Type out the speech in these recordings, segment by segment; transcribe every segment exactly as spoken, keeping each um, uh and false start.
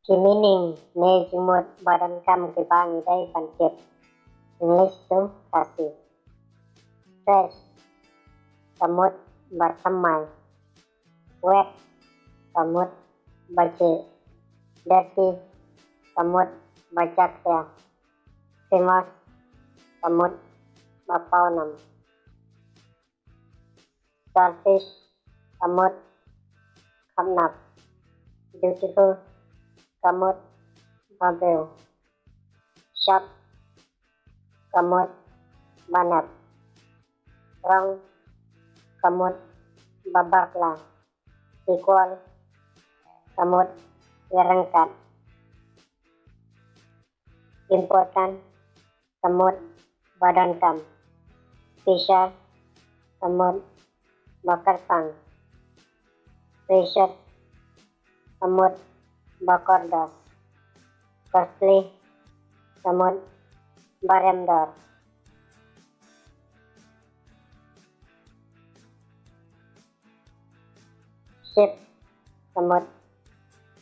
Ki meaning ne jingmut ba donkam kiba ngi dei ban tip. English to Khasi. Fresh, ka mut ba thymmai. Wet, ka mut ba jih. Dirty, ka mut ba jakhlia. Famous, ka mut ba pawnam. Selfish, ka mut khapnap. Beautiful, ka mut ba briew. Sharp, ka mut ba nep. Strong, ka mut ba bakla. Equal, ka mut ïaryngkat. Important, ka mut ba donkam. Special, ka mut ba kyrpang. Precious, ka mut ba kordor. Costly, ka mut ba remdor. Cheap, ka mut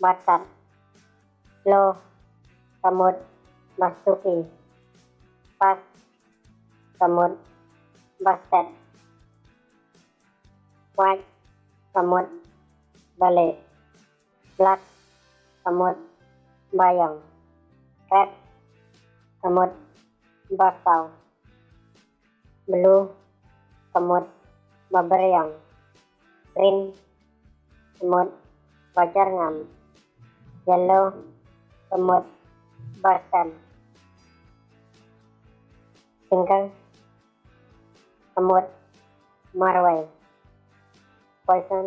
ba tad. Slow, ka mut ba suki. Fast, ka mut ba stet. White, ka mut ba lieh. Black, ka mut ba ïong. Red, ka mut ba saw. Blue, ka mut ba byrïong. Green, ka mut ba jyrngam. Yellow, ka mut ba sem. Single, ka mut marwei. Poison,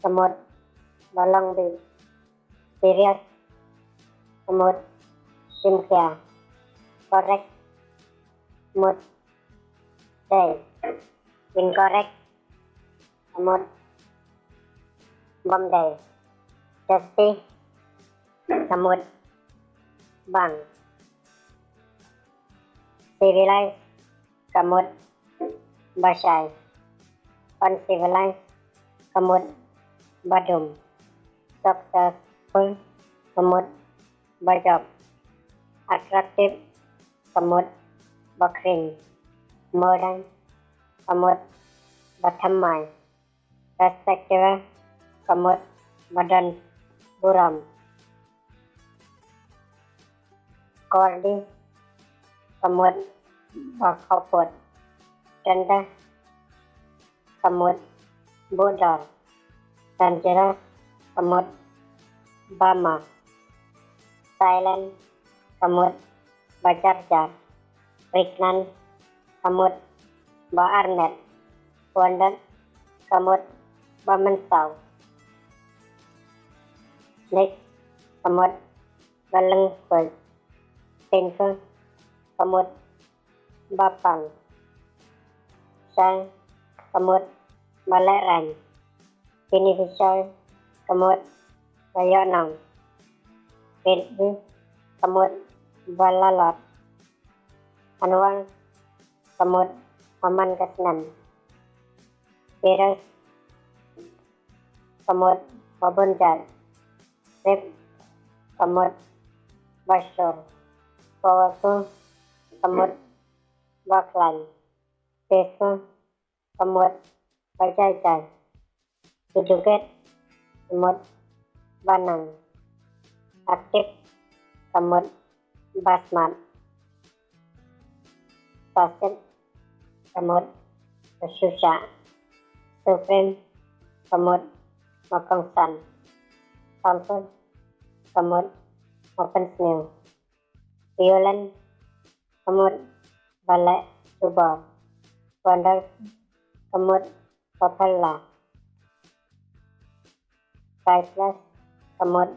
ka mut ba long bih. Serious, ka mut shim khia. Correct, ka mut dei. Incorrect, ka mut bym dei. Dusty, ka mut bang. Civilized, ka mut ba shai. Uncivilized, ka mut ba dum. Successful, ka mut ba jop. Attractive, ka mut ba khring. Modern, ka mut ba thymmai. Respectable, ka mut ba don burom. Cordy, ka mut ba khawpud. Tender, ka mut buh dor. Dangerous, ka mut ba ma. Silent, ka mut ba jar jar. Pregnant, ka mut ba armet. Wounded, ka mut ba mynsaw. Sick, ka mut ba lyngkhuid. Painful, ka mut ba pang. Shy, ka mut ba lehraiñ. Beneficial, ka mut ba ïohnong. Greedy, ka mut ba lalot. Unwell, ka mut ba man ka snem. Fearless, ka mut ba bun jait. Brave, ka mut ba sure. Powerful, ka mut ba khlaiñ. Peaceful, ka mut ba jai jai. Educate, ka mut ba nang. Active, ka mut ba smart. Passive, ka mut ba shuh shah. Supreme, ka mut ba kongsan. Powerful, ka mut ba pynsniew. Violent, ka mut ba leh jubor. Wonderful, ka mut ba phylla. Priceless, ka mut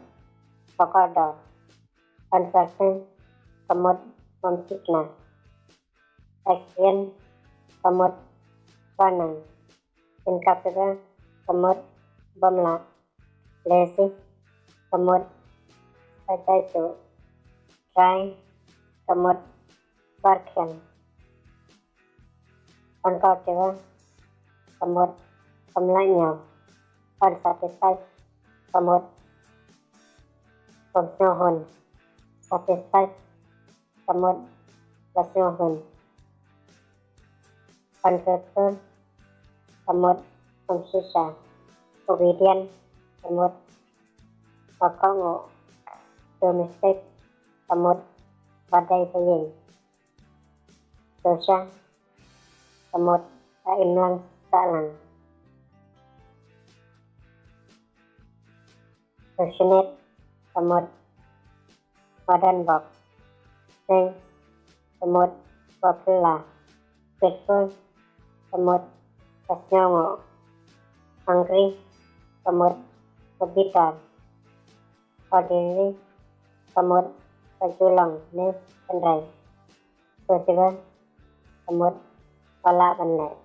ba kordor. Uncertain, ka mut bym thikna. Accident, ka mut ba nang. Incapable, ka mut bym lah. Lazy, ka mut ba jaituh. Dry, ka mut ba rkhiang. Uncomfortable, ka mut bym lah ñiew. Unsatisfied, ka mut Bym sngewhun. Satisfied ka mut ba sngewhun. Unfaithful ka mut bym shisha. Obedient ka mut ba kohnguh. Do mistake ka mut ba dei ka ïing. Dosha ka mut ba imlang sahlang. Passionate ka mut ba don bok. Seng ka mut ba phylla. Grateful ka mut ba sngewbha. Hungry ka mut ba bitar. Ordinary ka mut ba ju long ne kynrei. Possible ka mut ba lah ban leh.